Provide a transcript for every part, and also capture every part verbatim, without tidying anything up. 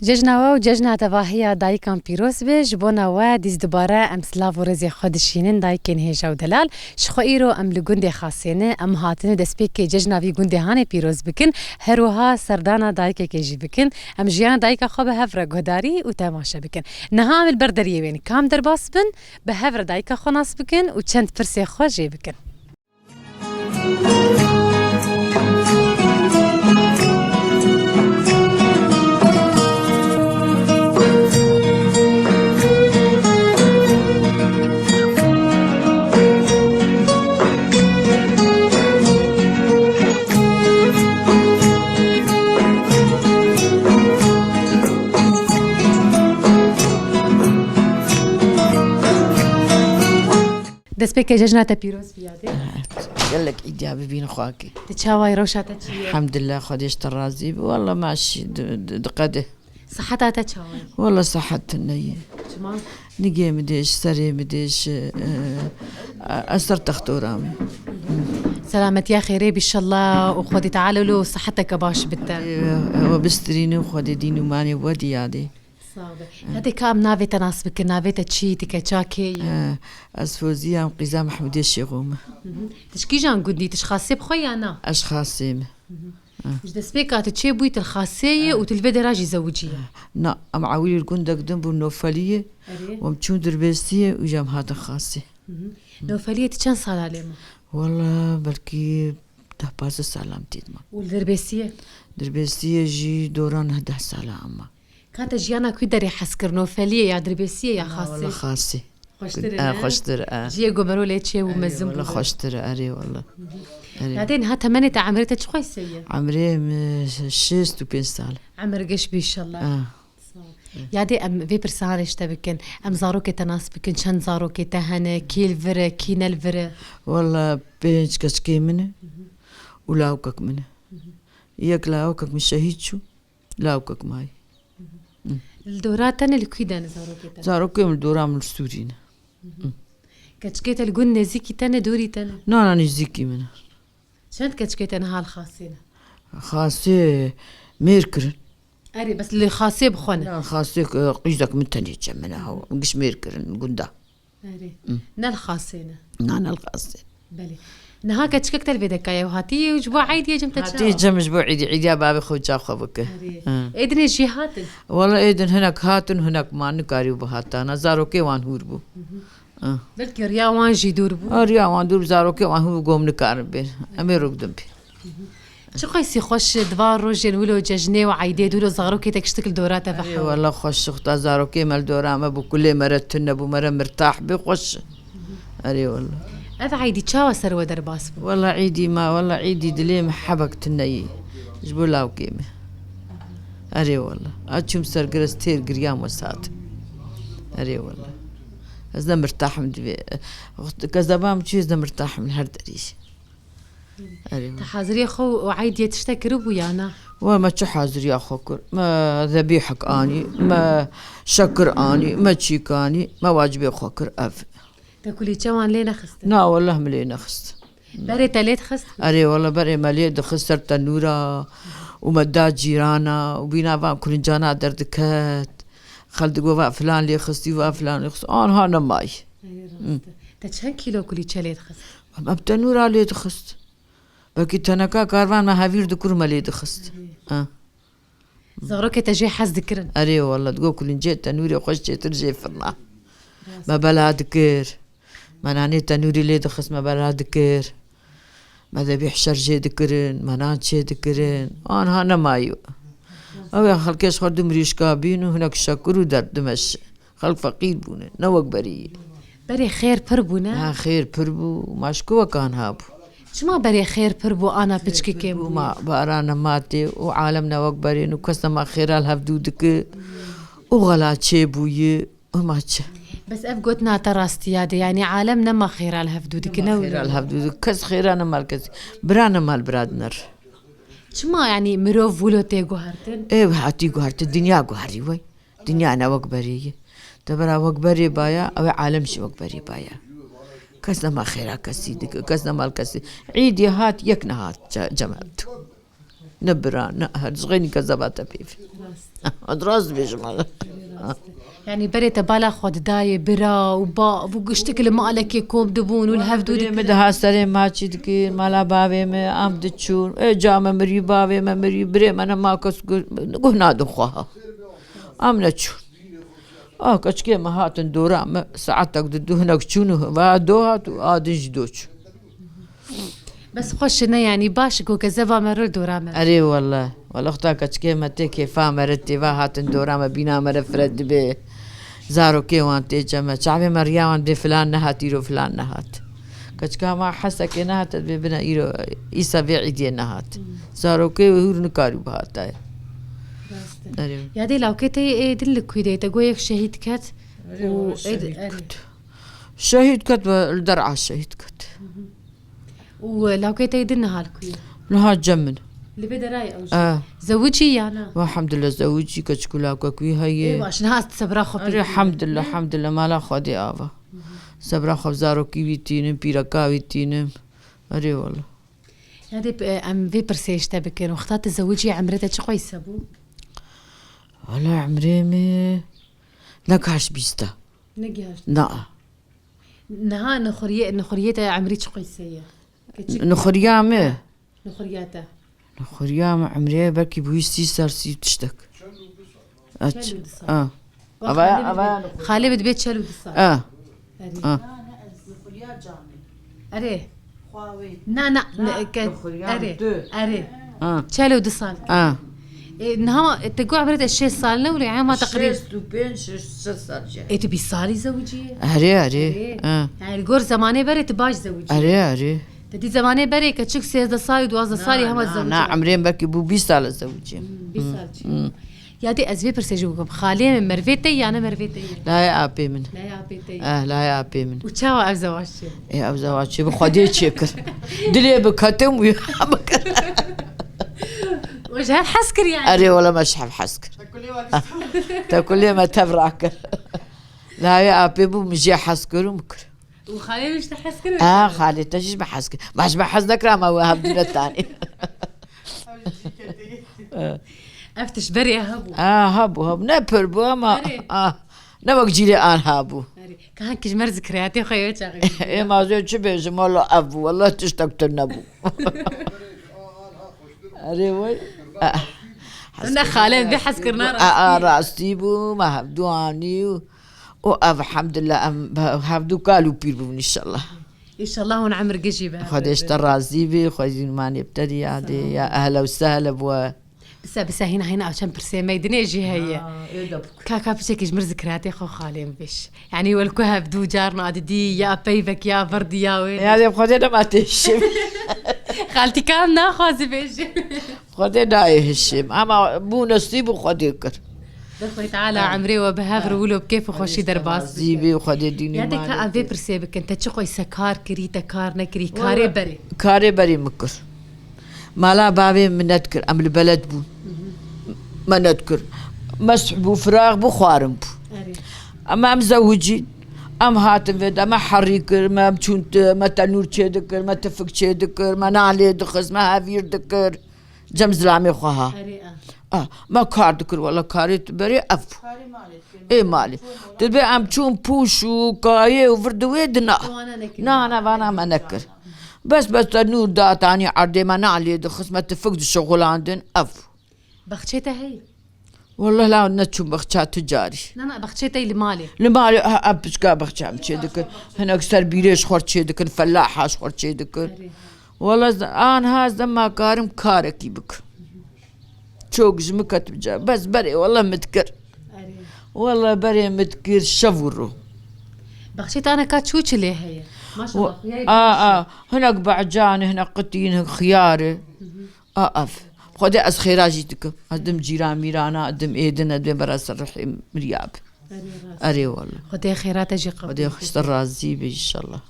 Cejna we û cejna tevahiya dayikan pîroz be. Ji bona we dîs dubare em silav û rêzê xwe dişînin dayikên hêja û delal. Ji xwe îro em li gundê Xasê ne. Em hatine destpêkê cejna vî gundê hanê pîroz bikin. Her wiha serdana dayikekê jî bikin. Em jiyana dayika xwe bi hev re guhdarî û temaşe bikin. Niha em li ber deriyê wê ne. Kam derbas bin, bi hev re dayika xwe nas bikin û çend pirsê xwe jê bikin. Destpêkê cejna te pîroz bî yadê. Gelek îdiya bibîn xwakê. Ti çawa yî, rewşa te çi ye? Elhamdulillah, Xwedê ji te razî bi. Walla maşî di, di, diqede. Siheta te çawa ye? Walla sihet tune ye. Çima? Nigê min dêş, serê min dêş, e, e, ez ser textora me. Selametiya xêrê bî inşallah û Xwedê Teala lo siheteke baş bite. E, e, we bistirînin, Xwedê dîn û manê we diyadê. Sax be. Hadi ka em navê te nas bikin, navê te çi, ti keça kê yî? Eh, ez Fozî ya, em qîza Mehmûdê Şêxo me. Hı hı. Ti ji kîjan gundî, ti ji Xasê bi xwe ya na? Ez ji Xasê me. Hı hı. Eh. Ji destpêka tu çê bûyî, tu li Xasê yî û tu li vê dera jî zewicî yî? Na, em ewilî li gundek din bûn Nofeliyê. Erê. Û em çûn Dirbêsiyê û ji em hatin Xasê. Hı hı. Nofeliyê tu çend sala lê ma? Walla belkî deh pazdeh sala em tê dima. Û li Dirbêsiyê? Dirbêsiyê jî dora neh deh sala em ma. Ka te jiyana ku derê hez kir, Nofeliyê ya Dirbêsiyê ya Xasê? Wala Xasê. Xweştir e, ne? Xweştir e. Ciyê ku merû lê çê û mezin bû. Xweştir e, erê wala. Erê. Yadê niha temenê te, emrê te çi xwesê ye? Emrê min şêst û pênc sal. Emir geş bî inşallah. Ah. Sağ ol. Yadê em vê pirsan ji te bikin. Em zarokê te nas bikin. Çend zarokê te hene? Kî li vir e, kî ne li vir e? Wala pênc keçikê min e û lawkek min e. Yek lawkek min şehîd çû. Lawkek mayî. Li dora te ne, li kû de ne zarokê te? Zarokê min li dora min li Sûrî ne. Keçikê te li gund nêzîkî te ne, dûrî te ne? Na, na, nêzîkî min e. Çend keçikê te niha li Xasê ne? Xasê mêr kirin. Erê, bes li Xasê bi xwe ne? Na, Xasê, e, qîzek min tenê çe min e, hew, giş mêr kirin gunda. Erê. Hı. Ne li Xasê ne? Na, ne li Xasê. Belê. Niha keçikek te li vê de kaye û hatî ji bo eydiyê cem te çawa? Hatî cem ji bo eydî, eydiya bavê xwe û çav xwe bike. Erê. Hı. Êdinê jî hatin? Wala êdin hinek hatin, hinek man, nikarî bihatana. Zarokê wan hûr bû. Hı hı. Hı. Belkî riya wan jî dûr bû. Ha, riya wan dûr bû, zarokê wan hûr bû, got em nikarin bên. Em ê rûk din bên. Çi qeysî xweş di van rojên wilo cejnê û eydê dûlo zarokê te kiştik li dora te ve hewa. Ê wala xweş, xwta zarokê me li dora me bû, kulê me re tune bû, me re mirtah bê, xweş. Erê wala. Ev eydî çawa ser we derbas bû? Wala eydî ma, wala eydî dilê me hebek tune yî. Ji bo lawkê me. Erê wala. A çûm ser gir ez têr giriyam wes hatim. Erê wala. Ez ne mirtah im divê. Kezeba min çû ez ne mirtah im li her derî jî. Erê. Te haziriyê xwe û eydiyê tiştek kiribû ya na? Wa me çi haziriya xwe kir? Me zebîhek anî, me şekir anî, me çîk anî, me wacibê xwe kir ev. Te kulîçe wan lê nexistin? Na, weleh min lê nexist. Berê te lê dixist? Erê, weleh berê me lê dixist ser tenûra û me da cîrana û bîna van kulincana derdiket. Xelk digot va filan lê xistî, va filan lê xistî. Anha nemayî. Erê, rast e. Te çend kîlo kulîçe lê dixist? Em tenûra lê dixist. Belkî teneka karvan me hevîr dikir û me lê dixist. Erê. Ha. Zarokê te jê hez dikirin? Erê wala, digot kulincê tenûrê xweş çêtir jê firna. Rast. Me bela dikir. Me nanê tenûrê lê dixist, me bela dikir. Me debîh şer jê dikirin, me nan çê dikirin. Anha nemayî. Ew ya xelkê ji xwe du mirîşka bîn û hinek şekir û derd dimeş. Xelk feqîr bûne, ne wek berî ye. Berê xêr pir bû, ne? Ha, xêr pir bû, ma ji ku wek anha bû? Çima berê xêr pir bû, ana piçkî kêm bû? Ma bara nema tê û alem ne wek berê û kes nema xêra li hevdû dike û xela çêbûyî û ma çi? Bes ev gotina te rastiya de, yanî alem nema xêra li hevdû dike, ne wilo? Nema xêra li hevdû dike, kes xêra nema li kesî, bira nema li bira diner. Çima, yanî mirov wilo tê guhertin? Ê, hatî guhertin, dinya guherî wey. Dinya ne wek berê ye. Te bera wek berê baya, ew ê alem jî wek berê baya. Kes nema xêra kesî dike, kes nema li kesî. Îdê hat, yek nehat ce-, cem hevdû. Ne bira, ne her, ji xeynî kezeba te pê ve. Rast. Rast dibêjim. Yanî berê te bala xwe didayê bira û bav û giştik li malekê kom dibûn û li hevdû Birê min dikirin. Diha serê maçî dikir, mala bavê min, em diçûn. Ê ca me mirî, bavê me mirî, birê me nema kes gu-, guh nadin xweha. Em neçûn. Ah, keçikê me hatin dora me, saetek di du hinek çûn û va do hat û a din jî do çû. Bes xweş e, ne yanî baş e ku kezeba me ril dora me. Erê wele, wele xta keçikê me tê kêfa me re tê, va hatin dora me, bîna me re fire dibe. Zarokê wan tê çe me. Çavê me riya wan dê filan nehat, îro filan nehat. Keçika ma hesekê nehat, ez bê bine îro, îsa vê îdiyê nehat. Hmm. Zarokê wê hûr nikarî bihataye. Rast e. Erê. Yadê lawkê te yê ê din li kû de, te got yek şehîd ket. Erê, û wele ê di-, şehîd erê. Ket. Şehîd ket ve li der'a şehîd ket. Hı hı. Û lawkê te yê din niha li kû ye? Niha cem min. Li vê derayê ew jî. Ah. Zewicî ya na? Elhamdulillah zewicî, keçik û lawkek wî heye. Ê baş, niha ez sebra xwe pê Erê, dînim. Elhamdulillah, Ne? Elhamdulillah, mala Xwedê ava. Hı hı. Sebra xwe bi zarokî wî tînim, pîreka wî tînim. Erê wele. Ya dê, e, em vê pirsê ji te bikin. Wexta tu zewicî, emrê te çi qeyse bû? Wele emrê min ne kaş bîsta. Negihaşt. Na. Niha nixuriyê, nixuriyê te emrî çi qeyse ye? Keçik. Nixuriya min? Nixuriya te. Nixuriya min emrê belkî bûyî sî sal, sî tiştek. Aç. Çel û du sal. Ah. Bak, Avaya, Xalê avaya. Xalê bi dibê çel û du sal. Ah. Erê. Ah. Erê. Na, na, Nixuriya, ne, ke-, nixuriya erê, tu. Erê. Ah. Çel û du sal. Ah. E, niha ma, e, te got emrê te şêst sal ne wile, yani ma teqrîb. Şêst û pênc, şêst, şêst sal jî. E, tu bîst salî zewicî ye? Erê, erê. Erê. Ah. Yani li gor zemanê berê tu baş zewicî. Erê, erê. Te dî zemanê berê keçik sêzdeh salî, duwazdeh salî Na, hema na, zewicî. Na, emrê min belkî bû bîst sal zewicî. Hmm, bîst sal çi? Hmm. Ya dê ez vê pirsê ji bikim. Xalê min mervê te ya ne mervê te ye? Layê apê min. Layê apê te ye. Eh, layê apê min. Û çawa ev zewac çê? Ê, ev zewac çê bi Xwedê çêkir. Dilê bi ketim û ya bikir. Û ji hev hez kir yani? Erê, wele me ji hev hez kir. Te kulê me tev rakir. Layê apê bû, min jê hez kir û min kir. Û xalê min ji te hez kir? Ah, xalê te jî ji me hez kir. Ma ji me hez nekira, ma we hevdû netanî. Ev tişt berê hebû. Ah, hebû, hebû. Ne pir bû ama, Erê. Ah, ne wek cîlê an hebû. Erê. Ka hin kî ji me re zikiriyatê xwe yê çaxê. Ê, ma zê çi bêjim, wela ev bû, wela tiştek tu nebû. Erê, wey. Ah. Ne xalê, vê hez kirina Ah, ah, rastî. Rastî bû, ma hevdû anî û, û ev, elhamdulillah, em hevdû kal û pîr bûn, înşallah. Înşallah hûn emir gijî be. Xwedê ji te razî bî, xwezîn manê bi te dî yadê, Sağ ol. Ya ehle û sehle bi we. Bise, bise, hîna, hîna, ew çend pirsê me yê dinê jî heye. Ha, ê de bik. Ka, ka piçekî ji mir zikratê xwe xalê min bêj. Yanî wel ku hevdû carna didî, ya peyvek, ya vir diya wê. Ya dê bi Xwedê nema tê hişê. Xaltîka em naxwaze bêje. Xwedê nayê hişê. Ama bû nesîb û Xwedê kir. Bi Xwedê Teala Ha. emrê we bi hev re wilo bi kêf û xweşî derbas bike. Zîbî û Xwedê dînî Ya dê ka em vê pirsê bikin, te çi qoyse kar kirî, te kar nekirî, karê Wala berê. Karê berê min kir. Mala bavê min nedikir, em li beled bûn. Me nedikir. Mesh bû, firaq bû, xwarin bû. Erê. Em, em zewicîn. Em hatin vê de, me herî kir, me em çûn ti, me tenûr çêdikir, me tifik çêdikir, me nalê dixist, me hevîr dikir. Cem zilamê xwe ha. Erê, a. A, me kar dikir, wela karê tu berê ev bû. Karê malê dikir. Ê malê. Tu dibê em çûn pûş û kayê û vir di wê di na. Wana nekir. Na, na, vana me nekir. Bes, bes te nûr datanî erdê, me nalê dixist, me tifik dişixulandin, ev. Baxçê te heye? Wela la neçûm baxça tu carî. Na, na, baxçê te li malê. Li malê, ha, em piçka baxça em çê dikin. Hinek ser bîrê ji xwe çê dikin, felaha ji xwe çê dikin. Erê. Wela z-, anha ez dema karim karekî bikim. Çok ji min ketim ca. Bes berê wela min dikir. Erê. Wela berê min dikir şev û ro. Baxçê te aneka çû çi lê heye? Maşallah, Wa-, xuyayê a, baş e. A, hinek becan, hinek qitîn, hinek xiyar e. Hı hı. A, ev. Xwedê ez xêra jî dikim. Ez dim cîran mîrana, dim êdin, ez dê bera ser rihê mirya bi. Erê rast. Erê wela. Xwedê xêra te jî qebûl Xwedê bike. Xweştir razî be înşallah.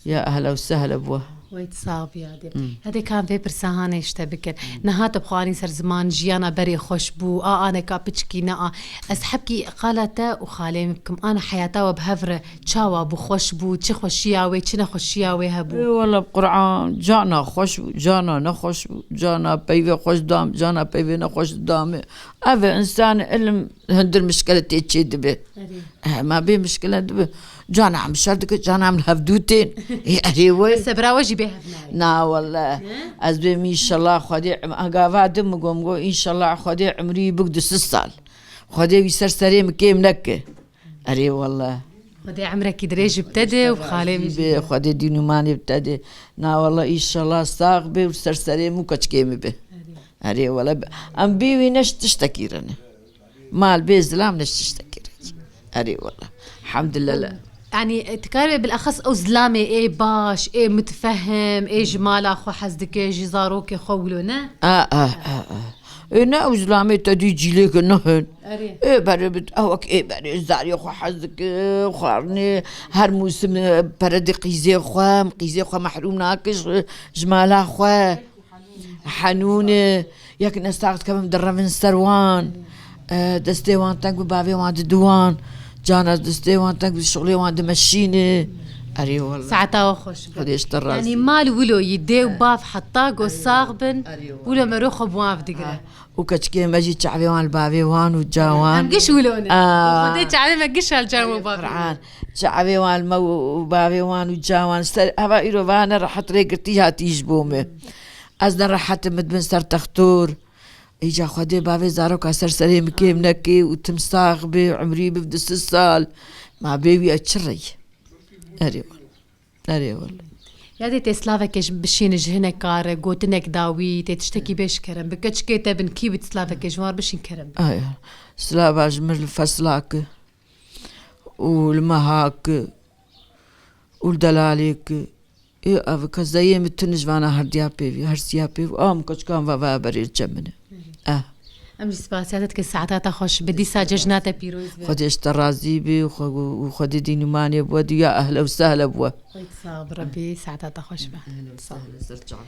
Ya ehla û sehla bi we. Wey tu sax bî yadê. Hmm. Yadê ka em vê pirsa hanê ji te bikin. Hmm. Niha te bi xwe anî ser ziman, jiyana berê xweş bû, a aneka piçkî ne a. Ez hebkî qala te û xalê min bikim. Ana heyata we bi hev re çawa bû, xweş bû, çi xweşiya wê, çi nexweşiya wê hebû? Ê, wela bi Qur'an, cana xweş bû, cana nexweş bû, cana peyvê xweş dam, cana peyvê nexweş dame. Ev e, însan ilim hundir mişkile tê çê dibe. Erê. Eh, ma bê mişkile dibe. Cana em şer dike, cana em li hevdû tên. Ê, erê we. Sebra we jî bê hevnayê. Na welle. He? Ez bêm înşallah Xwedê em-, agava din min got, min got, înşallah Xwedê emrî bik du sed sal. Xwedê wî ser serê min kêm neke. Erê welle. Xwedê emrekî dirêj bi te de û bi xalê min jî. Xwedê dîn û manê bi te de. Na welle înşallah sax be û ser serê min û keçikê min be. Erê welle. Em bê wî ne ji tiştekî re ne. Mal bê zilam ne ji tiştekî re. Erê welle. Elhamdülillah. Yanî, e, tu karî wê bilexes ew zilamê ê baş, ê mitfehem, ê ji mala xwe hez dike, ji zarokê xwe wilo ne? A, a, a, a. Ê ne ew zilamê te dî cîlêke nihin. Erê. Ê berê bit, ew wek ê berê zarê xwe hez dike, xwarinê, her mûsim, e, pere di qîzê xwe, qîzê xwe mehrûm nake ji, ji mala xwe. Henûn e, yek ne sax dikevim direvin ser wan. E, destê wan teng bi bavê wan didiwan. Cana destê wan teng bi şixulê wan dimeşîne. Erê welle. Saeta we xweş be. Xwedê ji te razî. Yanî mal wilo yî dê û bav heta go sax bin. Erê welle. Wilo mero xwe bi wan digire. Ha. Û keçikê me jî çavê wan li bavê wan û ca wan. Em giş wilo ne. Aa. Xwedê çavê me giş al ca wan bavê. Qur'an. Çavê wan li me û, û bavê wan û ca wan. Ser, heva îro va ne rehet rê girtî hatî ji bo me. Ez ne rehet im, min dibin ser textor. Îca Xwedê bavê zaroka ser serê min kêm neke û tim sax be, umrî bi du sed sal. Ma bê wî ez çi rey? Erê welle. Erê welle. Ya dê tê silavekê ji, bişîne ji hinek kar, gotinek dawî, tê tiştekî bê ji kerem. Bi keçikê te bin kî bit silavekê ji wan bişîn kerem. Aya. Silava ji min li Feslak û li Mehak û li Delalêk. Ê, ev kezeyê min tune ji vana herdiya pêvî, hersiya pêv. A, min keçikan va, va berê çe min e. Eh. Em jî spasiya te dikin, saeta te xweş be, dîsa cejna te pîroz be. Xwedê ji te razî be, xwe, û Xwedê dîn û manê bi we, diya ehle û sehle bi we. Xwedê sax be, Rebî saeta te xweş be. Ehle û sehle, ser çava.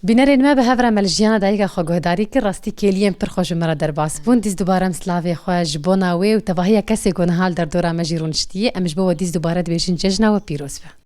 Bînerên me, bi hev re me li jiyana dayika xwe guhdarî kir, rastî kêliyên pir xweş bi me re derbas bûn. Dîs dubare em silavê xwe ji bona wê û tevahiya kesê ku niha li derdora me jî rûniştiye, em ji bo we dîs dubare dibêjin cejna we pîroz be.